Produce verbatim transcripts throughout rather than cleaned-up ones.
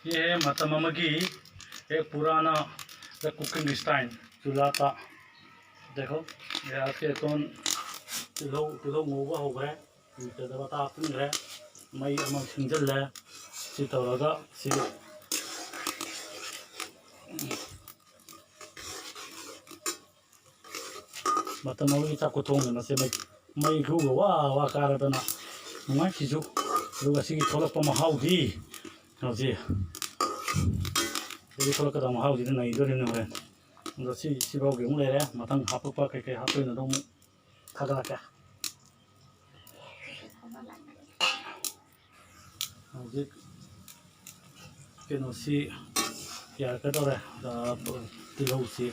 ये है ꯃꯇꯝ ꯑꯃꯒꯤ एक पुराना द कुकिंग स्टाइल चूल्हा का। देखो, ꯒ꯭ꯌꯥꯁꯀꯤ ꯑꯦꯀꯣꯟ ꯇꯤꯜꯍꯧ, ꯇꯤꯜꯍꯧ ꯉꯧꯕ ꯍꯧꯈ꯭ꯔꯦ꯫ ꯇꯦꯖꯄꯇꯥ ꯍꯥꯞꯆꯤꯟꯈ꯭ꯔꯦ꯫ ꯃꯩ ꯑꯃ ꯁꯤꯡꯖꯤꯜꯂꯦ꯫ ꯁꯤ ꯇꯧꯔꯒ ꯁꯤ ꯃꯇꯝ ꯑꯃꯒꯤ ꯆꯥꯛ ꯈꯨꯊꯣꯡꯅꯤ ꯃꯁꯤ꯫ ꯃꯩ, ꯃꯩ ꯈꯨꯒ ꯋꯥ ꯋꯥ ꯀꯥꯔꯗꯅ ꯅꯨꯡꯉꯥꯏꯈꯤꯁꯨ꯫ ꯑꯗꯨꯒ ꯁꯤꯒꯤ ꯊꯣꯛꯂꯛꯄ ꯃꯍꯥꯎꯗꯤ ꯍꯧꯖꯤꯛ, ꯁꯤꯒꯤ ꯊꯣꯛꯂꯛꯀꯗꯕ ꯃꯍꯥꯎꯁꯤꯗꯤ ꯅꯩꯗꯣꯔꯤꯕꯅꯤ ꯍꯣꯔꯦꯟ꯫ ꯑꯗꯣ ꯁꯤ, ꯁꯤꯐꯥꯎꯒꯤ ꯑꯃꯨꯛ ꯂꯩꯔꯦ꯫ ꯃꯊꯪ ꯍꯥꯞꯄꯛꯄ ꯀꯩꯀꯩ ꯍꯥꯞꯇꯣꯏꯅꯣꯗꯣ ꯑꯃꯨꯛ ꯊꯥꯒꯠꯂꯛꯀꯦ꯫ ꯍꯧꯖꯤꯛ ꯀꯩꯅꯣꯁꯤ ꯌꯥꯔꯛꯀꯗꯧꯔꯦ꯫ ꯑ, ꯇꯤꯜꯍꯧꯁꯤ꯫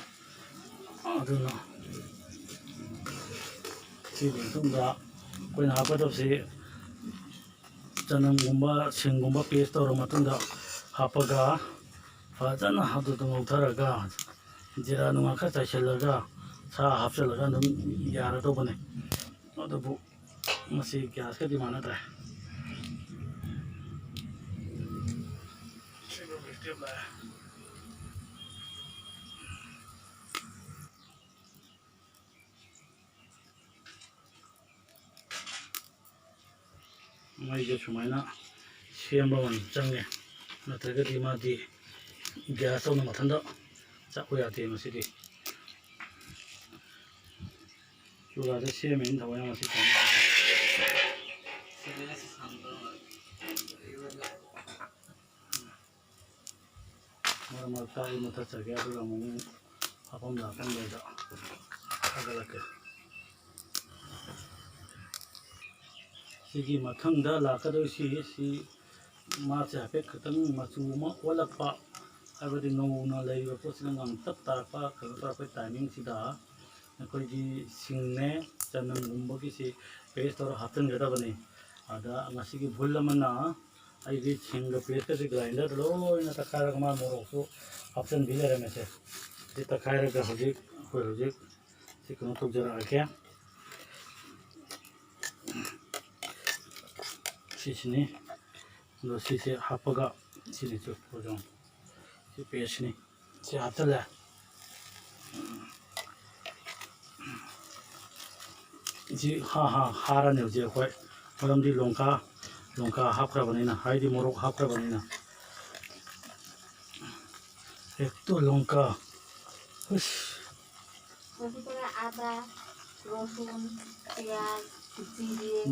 ꯑꯗꯨꯅ ꯁꯤꯒꯤ ꯃꯇꯨꯡꯗ ꯑꯩꯈꯣꯏꯅ ꯍꯥꯞꯀꯗꯕꯁꯤ ꯆꯅꯝꯒꯨꯝꯕ, ꯁꯤꯡꯒꯨꯝꯕ paste ꯇꯧꯔ ꯃꯇꯨꯡꯗ ꯍꯥꯞꯄꯒ ꯐꯖꯅ ꯑꯗꯨꯗ ꯉꯧꯊꯔꯒ ꯖꯤꯔꯥ ꯅꯨꯡꯉꯥ ꯈꯔ ꯆꯥꯏꯁꯤꯜꯂꯒ ꯁꯥ ꯍꯥꯞꯆꯤꯜꯂꯒ ꯑꯗꯨꯝ ꯌꯥꯔꯗꯧꯕꯅꯦ꯫ ꯑꯗꯨꯕꯨ ꯃꯁꯤ ꯒ꯭ꯌꯥꯁꯀꯗꯤ ꯃꯥꯟꯅꯗ꯭ꯔꯦ꯫ ꯃꯩꯁꯦ ꯁꯨꯃꯥꯏꯅ ꯁꯦꯝꯕ ꯑꯃ ꯆꯪꯉꯦ, ꯅꯠꯇ꯭ꯔꯒꯗꯤ ꯃꯥꯗꯤ ꯒ꯭ꯌꯥꯁ ꯇꯧꯅ ꯃꯊꯟꯇ ꯆꯥꯛꯄ ꯌꯥꯗꯦ꯫ ꯃꯁꯤꯗꯤ ꯆꯨꯔꯥꯁꯦ ꯁꯦꯝꯃꯤꯅ ꯊꯑꯣꯏꯅ ꯃꯁꯤ ꯇꯧꯅꯕ꯫ ꯃꯔꯛ ꯃꯔꯛꯇ ꯑꯩ ꯃꯨꯊꯠꯆꯒꯦ, ꯑꯗꯨꯒ ꯑꯃꯨꯛ ꯍꯥꯞꯐꯝ ꯂꯥꯛꯐꯝꯗꯩꯗ ꯊꯥꯒꯠꯂꯛꯀꯦ꯫ ꯁꯤꯒꯤ ꯃꯊꯪꯗ ꯂꯥꯛꯀꯗꯣꯏꯁꯤ, ꯁꯤ ꯃꯥꯁꯦ ꯍꯥꯏꯐꯦꯠ ꯈꯤꯇꯪ ꯃꯆꯨ ꯑꯃ ꯑꯣꯜꯂꯛꯄ, ꯍꯥꯏꯕꯗꯤ ꯅꯧꯅ ꯂꯩꯔꯤꯕ ꯄꯣꯠꯁꯤꯅ ꯉꯥꯡꯇꯛ ꯇꯥꯔꯛꯄ, ꯀꯩꯅꯣ ꯇꯧꯔꯛꯄꯒꯤ timing ꯁꯤꯗ ꯑꯩꯈꯣꯏꯒꯤ ꯁꯤꯡꯅꯦ, ꯆꯅꯝꯒꯨꯝꯕꯒꯤꯁꯤ paste ꯇꯧꯔ ꯍꯥꯞꯆꯤꯟꯒꯗꯕꯅꯤ꯫ ꯑꯗ ꯉꯁꯤꯒꯤ ꯚꯨꯜ ꯑꯃꯅ ꯑꯩꯒꯤ ꯁꯤꯡꯒ paste ꯀꯁꯤ grinder ꯗ ꯂꯣꯏꯅ ꯇꯛꯈꯥꯏꯔꯒ ꯃꯥ ꯃꯣꯔꯣꯛꯁꯨ ꯍꯥꯞꯆꯤꯟꯕꯤ ꯂꯩꯔꯝꯃꯦꯁꯦ꯫ ꯁꯤ ꯇꯛꯈꯥꯏꯔꯒ ꯍꯧꯖꯤꯛ ꯑꯩꯈꯣꯏ ꯍꯧꯖꯤꯛ ꯁꯤ ꯀꯩꯅꯣ ꯇꯧꯖꯔꯛꯑꯒꯦ꯫ ꯁꯤꯁꯤꯅꯤ꯫ ꯑꯗꯣ ꯁꯤꯁꯦ ꯍꯥꯞꯄꯒ ꯁꯤꯅꯤ ꯆꯨ ꯐꯣꯔꯖꯣꯡ꯫ ꯁꯤ ꯄꯦꯁꯁꯤꯅꯤ꯫ ꯁꯤ ꯍꯥꯞꯆꯜꯂꯦ꯫ ꯁꯤ ꯍꯥ, ꯍꯥ, ꯍꯥꯔꯅꯤ ꯍꯧꯖꯤꯛ ꯑꯩꯈꯣꯏ꯫ ꯃꯔꯝꯗꯤ ꯂꯣꯡꯀꯥ, ꯂꯣꯡꯀꯥ ꯍꯥꯞꯈ꯭ꯔꯕꯅꯤꯅ, ꯍꯥꯏꯗꯤ ꯃꯣꯔꯣꯛ ꯍꯥꯞꯈ꯭ꯔꯕꯅꯤꯅ꯫ ꯍꯦꯛꯇ ꯂꯣꯡꯀꯥ꯫ ꯎꯁ꯫ उसमें थोड़ा आदा, लहसुन, प्याज, जीरे।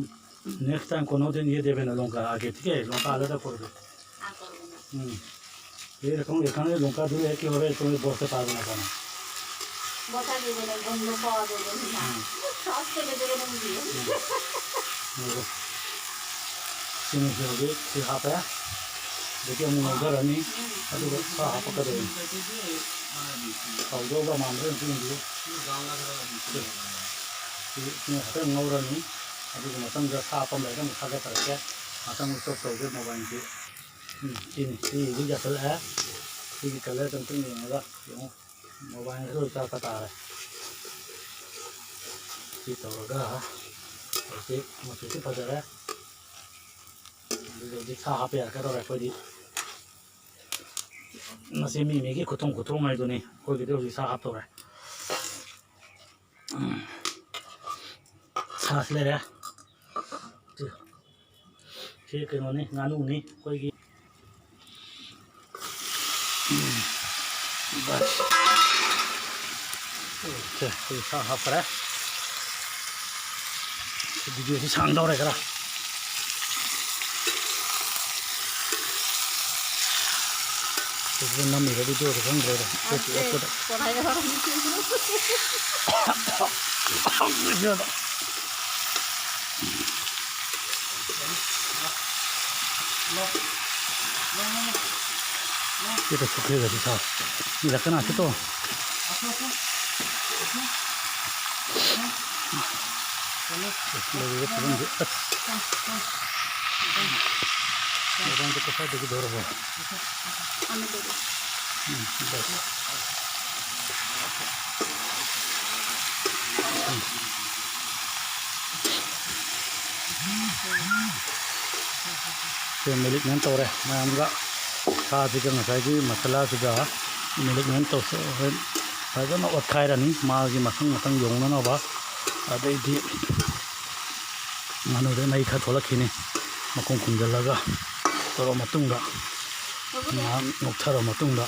नेक्स्ट टाइम कोनो दिन ये देबे ना लौंका आगे, ठीक है? लौंका आलदा कर दो। हाँ, कर दूंगा। हम्म। ये रखूंगे, खाने लौंका दूर है कि हो रहे तुम्हें बहुत से पार बना खाना। बहुत सारे देबे ना, गंदो पावा देबे ना। हम्म। सॉस के लिए देबे ना मुझे। हम्म। ꯁꯤꯅꯤ ꯁꯤ ꯍꯧꯖꯤꯛ ꯁꯤ ꯍꯥꯞꯄꯦ꯫ ꯑꯗꯒꯤ ꯑꯃꯨꯛ ꯉꯧꯊꯔꯅꯤ꯫ ꯑꯗꯨꯒ ꯁꯥ ꯍꯥꯞꯄꯛꯀꯗꯣꯏꯅꯤ꯫ ꯇꯧꯗꯧꯕ ꯃꯥꯟꯕ꯭ꯔꯥ ꯑꯝꯇ ꯌꯦꯡꯕꯤꯌꯨ꯫ ꯁꯤ, ꯁꯤ ꯉꯥꯛꯇꯪ ꯉꯧꯔꯅꯤ꯫ ꯑꯗꯨꯒꯤ ꯃꯇꯨꯡꯗ ꯁꯥ ꯍꯥꯞꯄꯝꯗꯥꯏꯗ ꯑꯃꯨꯛ ꯊꯥꯒꯠꯆꯔꯛꯀꯦ꯫ ꯉꯥꯛꯇꯪ ꯆꯣꯞ ꯇꯧꯒꯦ ꯃꯣꯕꯥꯏꯜꯁꯤ꯫ ꯎꯝ, ꯁꯤꯅꯤ꯫ ꯁꯤ ꯍꯧꯖꯤꯛ ꯌꯥꯁꯜꯂꯛꯑꯦ꯫ ꯁꯤꯒꯤ ꯀꯂꯔꯁꯦ ꯑꯝꯇꯪ ꯌꯦꯡꯉꯒ ꯌꯦꯡꯉꯨ꯫ ꯃꯣꯕꯥꯏꯜꯁꯤꯗ ꯑꯣꯏ ꯆꯥꯛꯄ ꯇꯥꯔꯦ꯫ ꯁꯤ ꯇꯧꯔꯒ ꯍꯧꯖꯤꯛ ꯃꯆꯨꯁꯤ ꯐꯖꯔꯦ꯫ ꯑꯗꯨꯗꯤ ꯍꯧꯖꯤꯛ ꯁꯥ ꯍꯥꯞꯄ ꯌꯥꯔꯛꯀꯗꯧꯔꯦ ꯑꯩꯈꯣꯏꯗꯤ꯫ ꯃꯁꯤ ꯃꯤ ꯃꯤꯒꯤ ꯈꯨꯊꯣꯡ ꯈꯨꯊꯣꯡ ꯍꯥꯏꯗꯨꯅꯤ꯫ ꯑꯩꯈꯣꯏꯒꯤꯗꯤ ꯍꯧꯖꯤꯛ ꯁꯥ ꯍꯥꯞꯇꯧꯔꯦ꯫ ꯁꯥꯁꯤ ꯂꯩꯔꯦ꯫ ꯁꯤ ꯀꯩꯅꯣꯅꯤ, ꯉꯥꯅꯨꯅꯤ ꯑꯩꯈꯣꯏꯒꯤ꯫ ꯕꯁ꯫ ꯑꯣꯀꯦ, ꯑꯩ ꯁꯥ ꯍꯥꯞꯈ꯭ꯔꯦ꯫ ꯚꯤꯗꯤꯑꯣꯁꯤ ꯁꯥꯡꯗꯧꯔꯦ ꯈꯔ꯫ ꯁꯤꯗ ꯅꯝꯃꯤꯕ ꯚꯤꯗꯤꯑꯣꯗꯣ ꯈꯪꯗ꯭ꯔꯦꯗ꯫ ꯅꯠꯇꯦ, ꯑꯣꯠꯄꯗ꯫ ꯀꯣꯔꯥꯏ ꯍꯧꯔꯝꯃꯤ꯫ ꯚꯤꯗꯤꯑꯣꯗꯣ꯫ ꯁꯤꯗ ꯁꯨꯛꯈ꯭ꯔꯦꯗ ꯁꯤ ꯁꯥ꯫ ꯃꯤ ꯂꯥꯛꯀꯅꯥ ꯁꯤ ꯇꯣ꯫ ꯂꯩꯔꯤꯕ ꯐꯤꯕꯝꯁꯤ ꯑꯁ꯫ ꯃꯄꯥꯟꯗ ꯀꯁꯥꯗꯒꯤ ꯗꯧꯔꯕꯣ? ꯎꯝ, ꯕꯁ꯫ ꯐꯦꯃꯤꯂꯤ ꯃꯌꯥꯝ ꯇꯧꯔꯦ ꯃꯌꯥꯝꯒ꯫ ꯁꯥꯁꯤꯒ ꯉꯁꯥꯏꯒꯤ ꯃꯁꯥꯂꯥꯁꯤꯒ ꯃꯦꯔꯤꯅꯦꯠ ꯇꯧꯁ-, ꯍꯣꯔꯦꯟ ꯐꯖꯅ ꯑꯣꯠꯈꯥꯏꯔꯅꯤ, ꯃꯥꯒꯤ ꯃꯊꯪ ꯃꯊꯪ ꯌꯧꯅꯅꯕ꯫ ꯑꯗꯩꯗꯤ ꯉꯥꯅꯨꯗꯩ ꯃꯍꯤ ꯈꯔ ꯊꯣꯛꯂꯛꯈꯤꯅꯤ꯫ ꯃꯈꯨꯝ ꯈꯨꯝꯖꯤꯜꯂꯒ ꯇꯧꯔ ꯃꯇꯨꯡꯗ, ꯉꯥꯏꯍꯥꯛ ꯉꯧꯊꯔ ꯃꯇꯨꯡꯗ,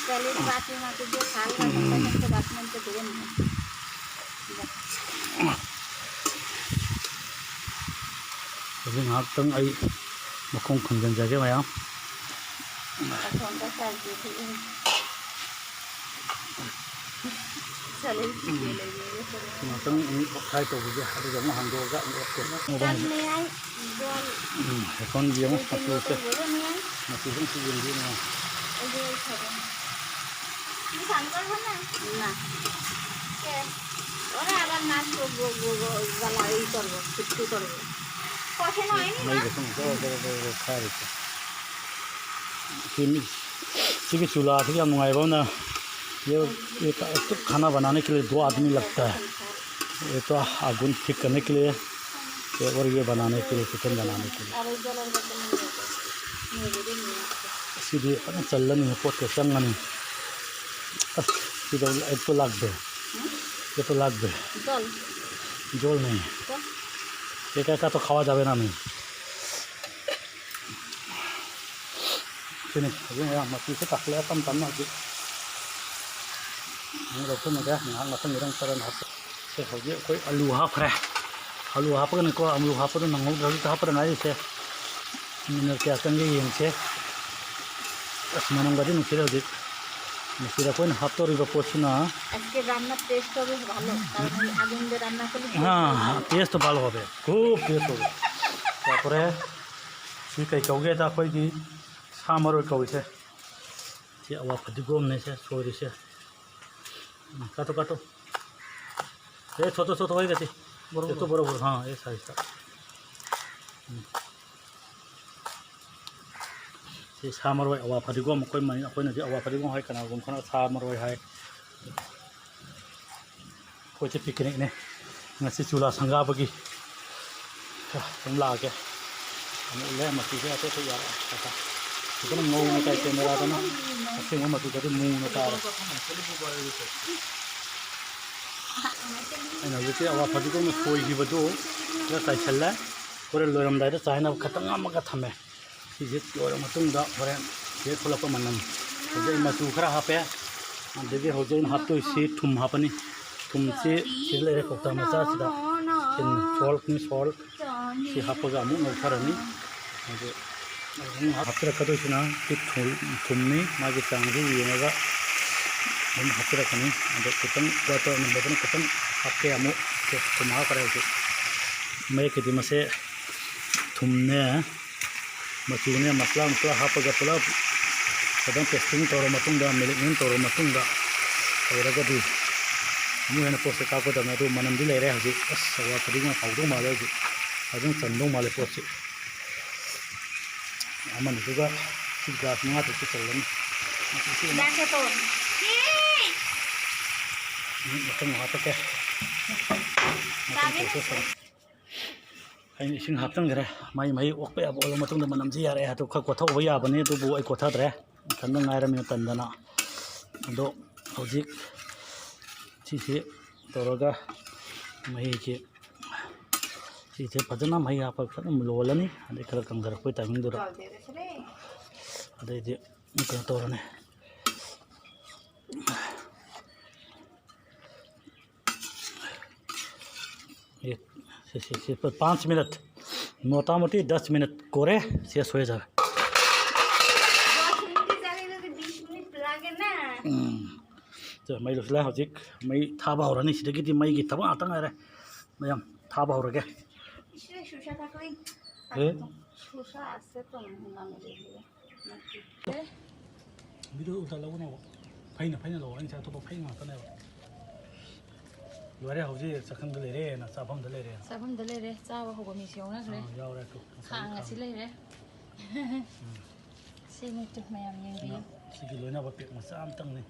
ꯆꯥꯂꯤꯁ ꯕꯥꯇꯤ ꯃꯥꯇꯤ ꯗꯦ ꯁꯥꯜ ꯂꯥ ꯍꯧꯖꯤꯛ ꯉꯥꯏꯍꯥꯛꯇꯪ ꯑꯩ ꯃꯈꯣꯡ ꯈꯨꯝꯖꯤꯟꯖꯒꯦ ꯃꯌꯥꯝ꯫ ꯉꯥꯛꯇꯪ ꯑꯃꯨꯛ ꯐ꯭ꯔꯥꯏ ꯇꯧꯈꯤꯒꯦ, ꯑꯗꯨꯒ ꯑꯃꯨꯛ ꯍꯥꯡꯗꯣꯛꯑꯒ ꯑꯃꯨꯛ ꯑꯣꯠꯀꯦ꯫ ꯎꯝ, ꯍꯦꯐꯣꯟ ꯌꯦꯡꯉꯨ, ꯃꯆꯨꯁꯦ꯫ ꯃꯆꯨꯁꯦ ꯑꯝꯇ ꯌꯦꯡꯕꯤꯌꯨ꯫ ꯃꯩꯒꯁꯨ ꯑꯃꯨꯛ ꯖꯣꯔꯣ ꯖꯣꯔꯣ ꯖꯣꯔꯣ ꯈꯥꯔꯤꯁꯦ꯫ ꯁꯤ ꯃꯤ-, ꯁꯤꯒꯤ ꯆꯨꯂꯥꯁꯤꯒꯤ ꯌꯥꯝ ꯅꯨꯡꯉꯥꯏꯕ ꯑꯃꯅ, ये, ये तो खाना बनाने के लिए दो आदमी लगता है। ये तो आगुन ठीक करने के लिए, ये, और ये बनाने के लिए, चिकन बनाने के लिए। ꯑꯁꯤꯗꯤ ꯐꯖꯅ ꯆꯜꯂꯅꯤ, ꯄꯣꯠꯀ ꯆꯪꯉꯅꯤ꯫ ꯑꯁ, ꯁꯤꯗ एक तो लाग दे, ये तो लाग दे। झोल। झोल नहीं। तो? ये क्या, क्या तो खावा जावे ना नहीं। ꯁꯤꯅꯤ, ꯍꯧꯖꯤꯛ ꯃꯌꯥꯝ ꯃꯆꯨꯁꯦ ꯇꯥꯈꯠꯂꯛꯑꯦ ꯇꯞ ꯇꯞꯅ ꯍꯧꯖꯤꯛ꯫ ꯑꯃꯨꯛ ꯂꯧꯁꯤꯟꯕꯗ ꯉꯥꯏꯍꯥꯛ ꯃꯊꯪꯒꯤꯗ ꯑꯃꯨꯛ ꯆꯠꯂꯒ ꯍꯥꯞꯄ꯫ ꯁꯦ, ꯍꯧꯖꯤꯛ ꯑꯩꯈꯣꯏ ꯑꯂꯨ ꯍꯥꯞꯈ꯭ꯔꯦ꯫ ꯑꯂꯨ ꯍꯥꯞꯄꯒꯅꯤꯀꯣ, ꯑꯂꯨ ꯍꯥꯞꯄꯗꯣ ꯅꯪꯍꯧꯗ꯭ꯔꯦ, ꯍꯧꯖꯤꯛꯇ ꯍꯥꯞꯄꯗ ꯉꯥꯏꯔꯤꯁꯦ꯫ ꯃꯤꯅꯠ ꯀꯌꯥ ꯆꯪꯒꯦ ꯌꯦꯡꯁꯦ꯫ ꯑꯁ, ꯃꯅꯝꯒꯗꯤ ꯅꯨꯡꯁꯤꯔꯦ ꯍꯧꯖꯤꯛ꯫ ꯃꯁꯤꯗ ꯑꯩꯈꯣꯏꯅ ꯍꯥꯞꯇꯧꯔꯤꯕ ꯄꯣꯠꯁꯤꯅ আজকে রান্নার টেস্ট হবে ভালো, কারণ ওই আগুন দিয়ে রান্না করলে টেস্ট হবে। হ্যাঁ, টেস্ট তো ভালো হবে, খুব টেস্ট হবে। তারপরে ꯁꯤ ꯀꯩ ꯀꯧꯒꯦꯗ, ꯑꯩꯈꯣꯏꯒꯤ ꯁꯥ ꯃꯔꯣꯏ ꯀꯧꯔꯤꯁꯦ꯫ ꯁꯤ ꯑꯋꯥ ꯐꯗꯤꯒꯣꯝꯅꯦ ꯁꯦ ꯁꯣꯏꯔꯤꯁꯦ꯫ ꯎꯝ, ꯀꯥꯇꯣ, ꯀꯥꯇꯣ꯫ ꯑꯦ, ꯊꯣꯠꯇꯣ, ꯊꯣꯠꯇꯣ, ꯍꯣꯏ, ꯀꯥꯇꯤ꯫ ꯕꯣꯔꯣ, ꯊꯣꯠꯇꯣ, ꯕꯣꯔꯣ꯫ ꯕꯣꯔꯣ, ꯕꯣꯔꯣ꯫ ꯍꯥ, ꯑꯦ, ꯁꯥꯏꯖꯇ꯫ ꯎꯝ꯫ ꯁꯤ ꯁꯥ ꯃꯔꯣꯏ, ꯑꯋꯥ ꯐꯗꯤꯒꯣꯝ, ꯑꯩꯈꯣꯏ ꯃꯅꯤ-, ꯑꯩꯈꯣꯏꯅꯗꯤ ꯑꯋꯥ ꯐꯗꯤꯒꯣꯝ ꯍꯥꯏ, ꯀꯅꯥꯒꯨꯝꯕ ꯈꯔꯅ ꯁꯥ ꯃꯔꯣꯏ ꯍꯥꯏ꯫ ꯑꯩꯈꯣꯏꯁꯦ ꯄꯤꯛꯅꯤꯛꯅꯦ ꯉꯁꯤ, ꯆꯨꯂꯥ ꯁꯪꯒꯥꯕꯒꯤ꯫ ꯑꯗꯨꯝ ꯂꯥꯛꯑꯒꯦ꯫ ꯑꯃꯨꯛ ꯂꯦꯝ ꯃꯄꯤꯁꯦ ꯑꯇꯩ ꯑꯇꯩ ꯌꯥꯔꯦ꯫ ꯐꯖꯅ ꯉꯧꯅ ꯇꯥꯏ, ꯀꯦꯃꯦꯔꯥꯗꯅ ꯑꯁꯦꯡꯕ ꯃꯆꯨꯗꯗꯤ ꯃꯨꯅ ꯇꯥꯔꯦ꯫ ꯑꯩꯅ ꯍꯧꯖꯤꯛꯀꯤ ꯑꯋꯥ ꯐꯗꯤꯒꯣꯝꯅ ꯁꯣꯏꯈꯤꯕꯗꯨ ꯈꯔ ꯆꯥꯏꯁꯜꯂꯦ꯫ ꯍꯣꯔꯦꯟ ꯂꯣꯏꯔꯝꯗꯥꯏꯗ ꯆꯥꯏꯅꯕ ꯈꯇꯪ ꯑꯃꯒ ꯊꯝꯃꯦ꯫ ꯁꯤꯁꯦ ꯂꯣꯏꯔ ꯃꯇꯨꯡꯗ ꯍꯣꯔꯦꯟ ꯁꯤꯗ ꯊꯣꯛꯂꯛꯄ ꯃꯅꯝ꯫ ꯍꯧꯖꯤꯛ ꯑꯩ ꯃꯆꯨ ꯈꯔ ꯍꯥꯞꯄꯦ꯫ ꯑꯗꯒꯤ ꯍꯧꯖꯤꯛ ꯑꯩꯅ ꯍꯥꯞꯇꯣꯏꯁꯤ ꯊꯨꯝ ꯍꯥꯞꯄꯅꯤ꯫ ꯊꯨꯝꯁꯤ ꯁꯤꯗ ꯂꯩꯔꯦ ꯀꯧꯇꯥ ꯃꯆꯥꯁꯤꯗ꯫ ꯁꯤꯅ ꯁꯣꯜꯠꯅꯤ, ꯁꯣꯜꯠ꯫ ꯁꯤ ꯍꯥꯞꯄꯒ ꯑꯃꯨꯛ ꯉꯧꯊꯔꯅꯤ꯫ ꯑꯗꯨ ꯑꯃꯨꯛ ꯍꯥꯞꯆꯔꯛꯀꯗꯣꯏꯁꯤꯅ ꯁꯤ ꯊꯨꯝ-, ꯊꯨꯝꯅꯤ꯫ ꯃꯥꯒꯤ ꯆꯥꯡꯁꯤ ꯌꯦꯡꯉꯒ ꯑꯗꯨꯝ ꯍꯥꯞꯆꯔꯛꯀꯅꯤ꯫ ꯑꯗꯣ ꯈꯤꯇꯪ ꯋꯥꯠꯄ ꯅꯝꯕꯔꯗꯨꯅ ꯈꯤꯇꯪ ꯍꯥꯞꯀꯦ ꯑꯃꯨꯛ꯫ ꯁꯦ, ꯊꯨꯝ ꯍꯥꯞꯈ꯭ꯔꯦ ꯍꯧꯖꯤꯛ꯫ ꯃꯌꯦꯛꯀꯤꯗꯤ ꯃꯁꯦ ꯊꯨꯝꯅꯦ, ꯃꯆꯨꯅꯦ, ꯃꯁꯂꯥ ꯅꯨꯁꯂꯥ ꯍꯥꯞꯄꯒ ꯄꯨꯂꯞ ꯐꯖꯅ ꯇꯦꯁꯇꯤꯡ ꯇꯧꯔ ꯃꯇꯨꯡꯗ, ꯃꯦꯔꯤꯅꯦꯠ ꯇꯧꯔ ꯃꯇꯨꯡꯗ ꯇꯧꯔꯒꯗꯤ ꯑꯃꯨꯛ ꯍꯦꯟꯅ ꯄꯣꯠꯁꯦ ꯀꯥꯞꯀꯗꯕꯅꯤ꯫ ꯑꯗꯨ ꯃꯅꯝꯗꯤ ꯂꯩꯔꯦ ꯍꯧꯖꯤꯛ꯫ ꯑꯁ, ꯑꯋꯥ ꯐꯗꯤꯒꯣꯝ ꯍꯥꯎꯗꯧ ꯃꯥꯜꯂꯦ ꯍꯧꯖꯤꯛ꯫ ꯐꯖꯅ ꯆꯟꯗꯧ ꯃꯥꯜꯂꯦ ꯄꯣꯠꯁꯤ꯫ ꯑꯃꯅꯤꯗꯨꯒ ꯁꯤ ꯒ꯭ꯂꯥꯁ ꯃꯉꯥ ꯇꯔꯨꯛꯇ ꯆꯜꯂꯅꯤ꯫ ꯃꯁꯤ ꯏꯆꯦꯅ ꯒ꯭ꯂꯥꯁ ꯑꯇꯣ꯫ ꯃꯊꯪ ꯍꯥꯞꯄꯛꯀꯦ꯫ ꯃꯊꯪ ꯆꯥꯒꯦ ꯄ꯭ꯔꯣꯁꯦꯁ ꯅꯪꯁꯨ꯫ ꯑꯃ꯫ ꯑꯩꯅ ꯏꯁꯤꯡ ꯍꯥꯞꯆꯤꯟꯈ꯭ꯔꯦ꯫ ꯃꯩ, ꯃꯍꯤ ꯑꯣꯛꯄ ꯌꯥꯕ ꯑꯣꯜꯂ ꯃꯇꯨꯡꯗ ꯃꯅꯝꯁꯤ ꯌꯥꯔꯛꯑꯦ꯫ ꯑꯗꯨ ꯈꯔ ꯀꯣꯠꯊꯣꯛꯎꯕ ꯌꯥꯕꯅꯤ, ꯑꯗꯨꯕꯨ ꯑꯩ ꯀꯣꯠꯊꯗ꯭ꯔꯦ꯫ ꯏꯊꯟꯗ ꯉꯥꯏꯔꯃꯤꯅ ꯇꯟꯗꯅ꯫ ꯑꯗꯣ ꯍꯧꯖꯤꯛ ꯁꯤꯁꯤ ꯇꯧꯔꯒ ꯃꯍꯤꯁꯤ, ꯁꯤꯁꯦ ꯐꯖꯅ ꯃꯍꯤ ꯍꯥꯞꯄꯒ ꯐꯖꯅ ꯂꯣꯜꯂꯅꯤ꯫ ꯑꯗꯩ ꯈꯔ ꯀꯪꯊꯔꯛꯄꯒꯤ ꯇꯥꯏꯃꯤꯡꯗꯨꯗ ꯑꯗꯩꯗꯤ ꯀꯩꯅꯣ ꯇꯧꯔꯅꯤ꯫ ये, ꯁꯤ, ꯁꯤ, ꯁꯤ, पाँच मिनट, मोटा मोटी दस मिनट ꯀꯣꯔꯦ, ꯁꯤ ꯁꯣꯏꯖꯔꯦ꯫ দশ মিনিটে জানি না যে বিশ মিনিট লাগে না। ꯎꯝ꯫ ꯁꯦ, ꯃꯩ ꯂꯣꯏꯁꯤꯜꯂꯦ꯫ ꯍꯧꯖꯤꯛ ꯃꯩ ꯊꯥꯕ ꯍꯧꯔꯅꯤ꯫ ꯁꯤꯗꯒꯤꯗꯤ ꯃꯩꯒꯤ ꯊꯕꯛ ꯉꯥꯛꯇ ꯉꯥꯏꯔꯦ꯫ ꯃꯌꯥꯝ ꯊꯥꯕ ꯍꯧꯔꯒꯦ꯫ ইসরে শসা থাকলে এ? শসা আছে তো মনে হয় না, আমি দেখি। ꯃꯤꯗꯨ ꯎꯜꯇꯥ ꯂꯧꯒꯅꯣꯕ꯫ ꯐꯩꯅ ꯐꯩꯅ ꯂꯧ꯫ ꯑꯩ ꯉꯁꯥꯏ ꯑꯇꯣꯞꯄ ꯐꯩ ꯉꯥꯛꯇꯅꯦꯕ꯫ ꯂꯣꯏꯔꯦ, ꯍꯧꯖꯤꯛ ꯆꯥꯛꯈꯨꯝꯗ ꯂꯩꯔꯦꯅ, ꯆꯥꯐꯝꯗ ꯂꯩꯔꯦꯅ꯫ ꯆꯥꯐꯝꯗ ꯂꯩꯔꯦ꯫ ꯆꯥꯕ ꯍꯧꯕ ꯃꯤꯁꯨ ꯌꯥꯎꯅꯈ꯭ꯔꯦ꯫ ꯑꯥ, ꯌꯥꯎꯔꯦ꯫ ꯉꯁꯥꯏ ꯈꯥꯡ ꯑꯁꯤ ꯈꯥꯡ꯫ ꯂꯩꯔꯦ꯫ ꯎꯝ꯫ ꯁꯤ ꯃꯤꯠꯇꯨ ꯃꯌꯥꯝ ꯌꯦꯡꯕꯤꯌꯨ꯫ ꯁꯤꯒꯤ ꯂꯣꯏꯅꯕ ꯄꯦꯛ ꯃꯆꯥ ꯑꯃꯇꯪꯅꯤ꯫